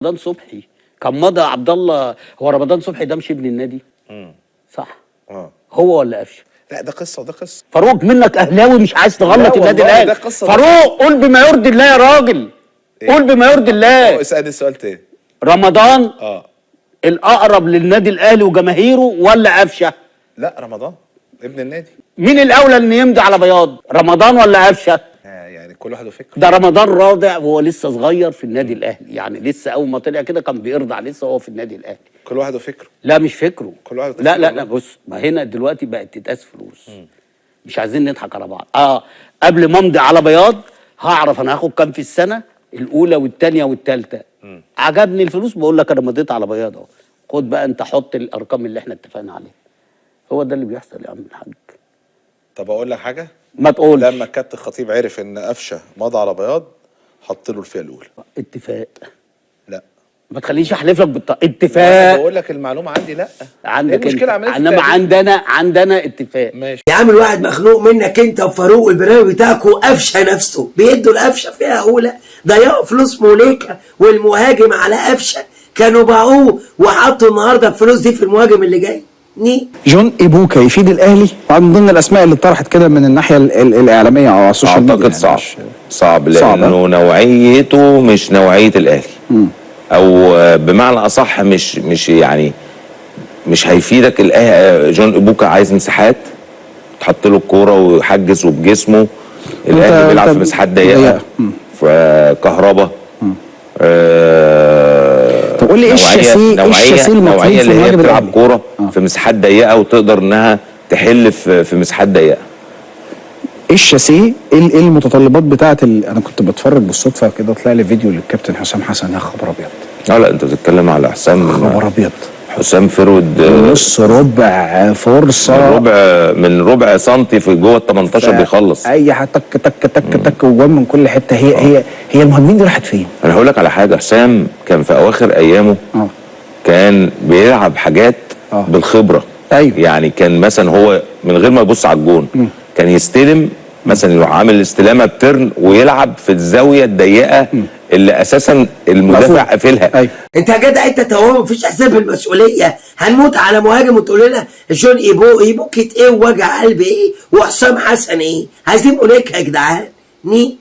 رمضان صبحي كان مضى عبد الله. هو رمضان صبحي ده مش ابن النادي؟ صح. هو ولا قفشه؟ لا ده قصة وده قصة. فاروق منك اهلاوي مش عايز تغلط لا النادي والله الاهلي. ده قصة. فاروق قول بما يرضي الله يا راجل. إيه؟ قول بما يرضي الله. اسالني السؤال تاني. رمضان الاقرب للنادي الاهلي وجماهيره ولا قفشه؟ لا رمضان ابن النادي. مين الاولى ان يمضي على بياض، رمضان ولا قفشه؟ يعني كل واحد وفكره. ده رمضان راضع وهو لسه صغير في النادي الاهلي، يعني لسه اول ما طلع كده كان بيرضع لسه وهو في النادي الاهلي. كل واحد وفكره. لا مش فكرة. كل واحد لا لا وفكره. لا بص، ما هنا دلوقتي بقت تتقاس فلوس. مش عايزين نضحك على بعض. قبل ما امضي على بياض هعرف انا هاخد كام في السنة الاولى والثانية والثالثة. عجبني الفلوس بقول لك انا مضيت على بياض اهو، خد بقى انت حط الارقام اللي احنا اتفقنا عليها. هو ده اللي بيحصل يا عم الحاج. طب اقول لك حاجة، ما تقولش. لما الكابتن خطيب عرف ان قفشه مضى على بياض حط له الفئة الاولى. اتفاق. لا ما تخلينيش احلف لك أنا اتفاق. بقول لك المعلومة عندي. لا عندك ايه المشكلة؟ انت. عملية انما التقديم. عندنا اتفاق. ماشي. يا عم الواحد مخنوق منك انت وفاروق والبرنامج بتاعك وقفشه نفسه بيدوا القفشه فيها اولى، ضيعوا فلوس موليكا والمهاجم على قفشه كانوا باعوه وحطوا النهارده الفلوس دي في المهاجم اللي جاي. ني جون ايبوكا يفيد الاهلي طبعا من ضمن الاسماء اللي اتطرحت كده من الناحية الاعلامية او على السوشيال ميديا. اعتقد يعني صعب. صعب صعب، لانه نوعيته مش نوعية الاهلي، او بمعنى اصح مش يعني مش هيفيدك. جون ابوكا عايز مساحات، تحط له الكورة ويحجز وبجسمه. الاهلي بيلعب أنت في مساحات ضيقه. ضيقة. فكهربا. طب قول لي إيه الشاسيه- إيه الشاسيه المطلوب نوعية في اللي هي المهاجم بتلعب الأهلي؟ كورة في مساحات ضيقه وتقدر انها تحل في مساحات ضيقه. ايه الشاسيه؟ ايه المتطلبات بتاعه انا كنت بتفرج بالصدفة كده طلع لي فيديو للكابتن حسام حسن. يا خبر ابيض. لا انت بتتكلم على حسام. خبر ابيض. حسام forward نص ربع فرصة. من ربع سنتي في جوه ال 18 بيخلص. اي حاجة تك تك تك تك وجوان من كل حتة. هي المهاجمين دي راحت فين؟ انا هقول لك على حاجة، حسام كان في اواخر ايامه كان بيلعب حاجات بالخبرة. ايوه. يعني كان مثلا هو من غير ما يبص على الجون كان يستلم مثلا، يروح عامل استلامه ب turn ويلعب في الزاوية الضيقه اللي اساسا المدافع قافلها. ايوه. انت يا جدع انت توهم مفيش احساس بالمسؤولية. هنموت على مهاجم وتقول لنا جون ايبوكيت ايه ووجع قلب ايه وحسام حسن ايه؟ عايزين موليكا يا جدعان. ني